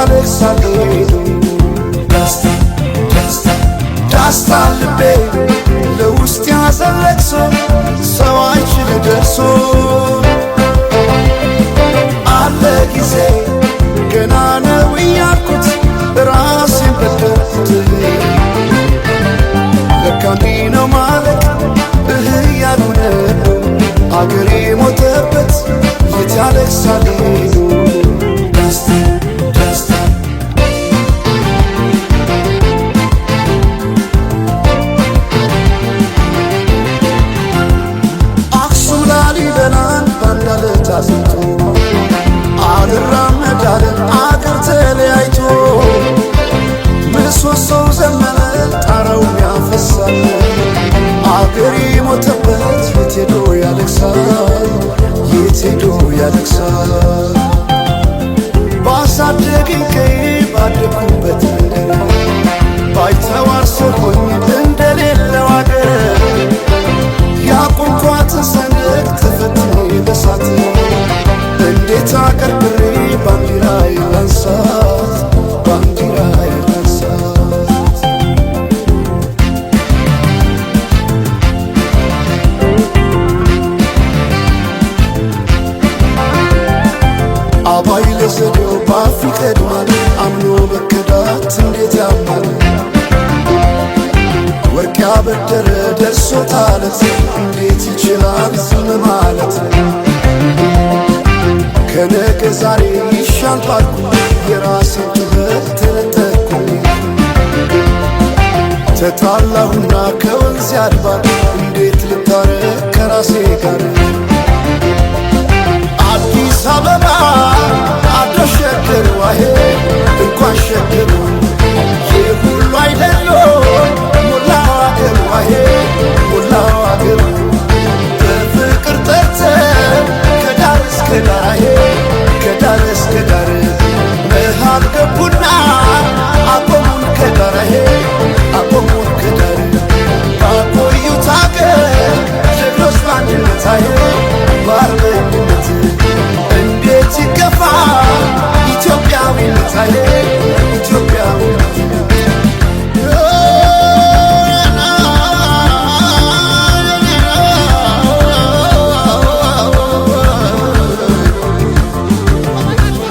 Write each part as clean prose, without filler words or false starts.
ያለቅሳል ሄዶ? ዳስታ ዳስታ ዳስታ ልቤ ለውስጥ ያዘን ለቅሶ ሰው አይችል ደርሶ። አለ ጊዜ ገና ነው እያልኩት ራሴን በደልኩት። ለካ እንዲህ ነው ማለቅ እህ እያሉ ነው። አገሬ ሞተበት የት ያለቅሳል ሄዶ? ዳስታ ዳስታ አክሱም ላሊበላን ባንድ አለት አጥንቶ አልራመድ አለ አገር ተለያይቶ። ምሰሶው ዘመነ ጣራውም ያፈሳል። አገሬ ሞተበት የት ሄዶ ያለቅሳል? የት ሄዶ ያለቅሳል? ባሳደገኝ ቀዬ ባደግኩበት መንደር ባይተዋር ሰው ሆኜ እንደሌለው አገር። ያቆምኳትን ሰንደቅ ተፈትኜ በሳት እንዴት አቀርቅሬ ባንዲራ ላንሳት? ባንዲራ ላንሳት? አባይ ለዘዴው ባፍ ይቀድማል፣ አምኖ መከዳት እንዴት ያማል። ወርቅ ያበደረ ደርሶታለት እንዴት ይችላል ዝም ማለት? ከነገ ዛሬ ይሻል ባልኩ የራሴን ጩኸት ተነጠቅኩኝ። ተጣላሁና ከወንዝ ያድባር እንዴት ልታረቅ ከራሴ ጋር? አዲስ አበባ አዶ ሸገር ዋሄ እንኳን ሸገሩ ይህ ሁሉ አይደሎ ሞላው አገር ዋሄ ሞላው አገሩ። በፍቅር ጠርተን ከዳር እስከ ዳር ከዳር እስከ ዳር መሃል ገቡና አቆሙን ከዳር አቆሙን ከዳር። ባቆዩት አገር ጀግኖች በአንድነት አዬ በአርበኝነት እንዴት ይገፋ ኢትዮጵያዊነት አዬ ኢትዮጵያዊነት?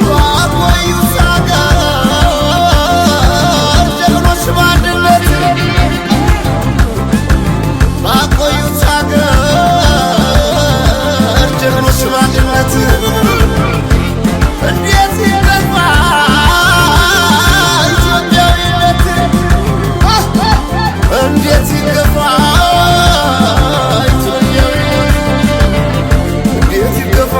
ባቆዩት አገር ጀግኖች በአንድነት፣ ባቆዩት አገር ጀግኖች በአንድነት እንዴት ይገፋ ኢትዮጵያዊነት? እንዴት ይገፋ ኢትዮጵያዊነት? እንዴት ይገፋ?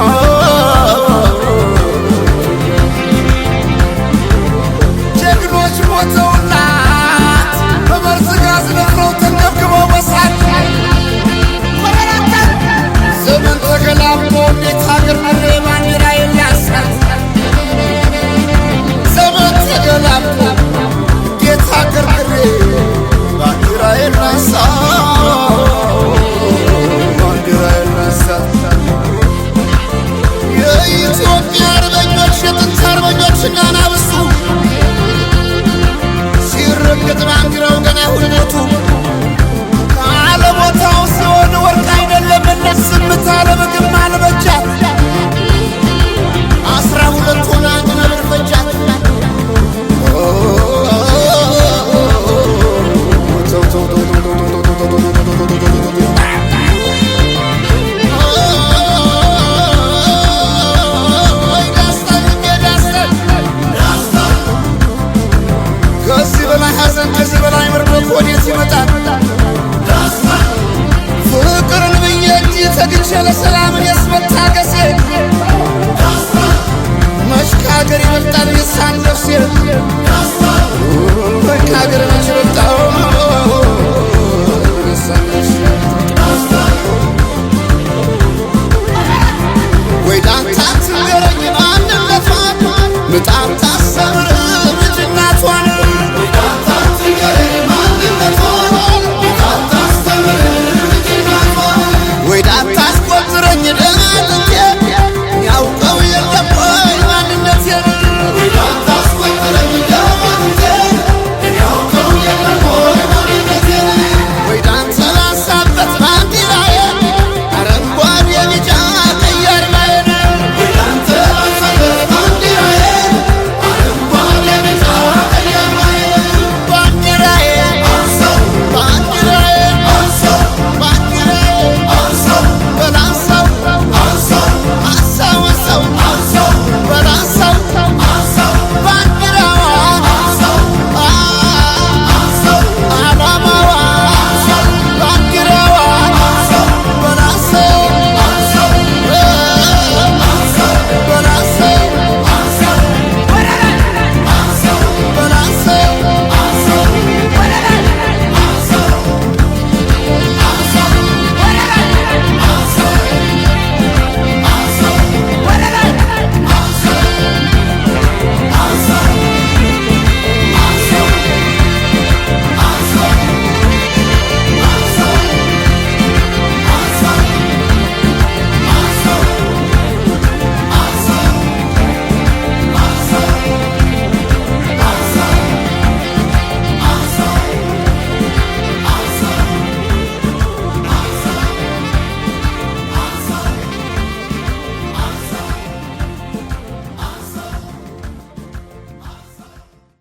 ጀግኖች ሞተውላት በመርዝ ጋዝ ነፍረው ተንገብግበው በሳት። ዘመን ተገላብጦ እንዴት ሀገር ምሬ ባንዲራ የላንሳት? ዘመን ተገላብጦ እንዴት ሀገር ምሬ ባንዲራ የላንሳ? ባንዲራ የላንሳ? የኢትዮጵያ አርበኞች የጥንት አርበኞች እና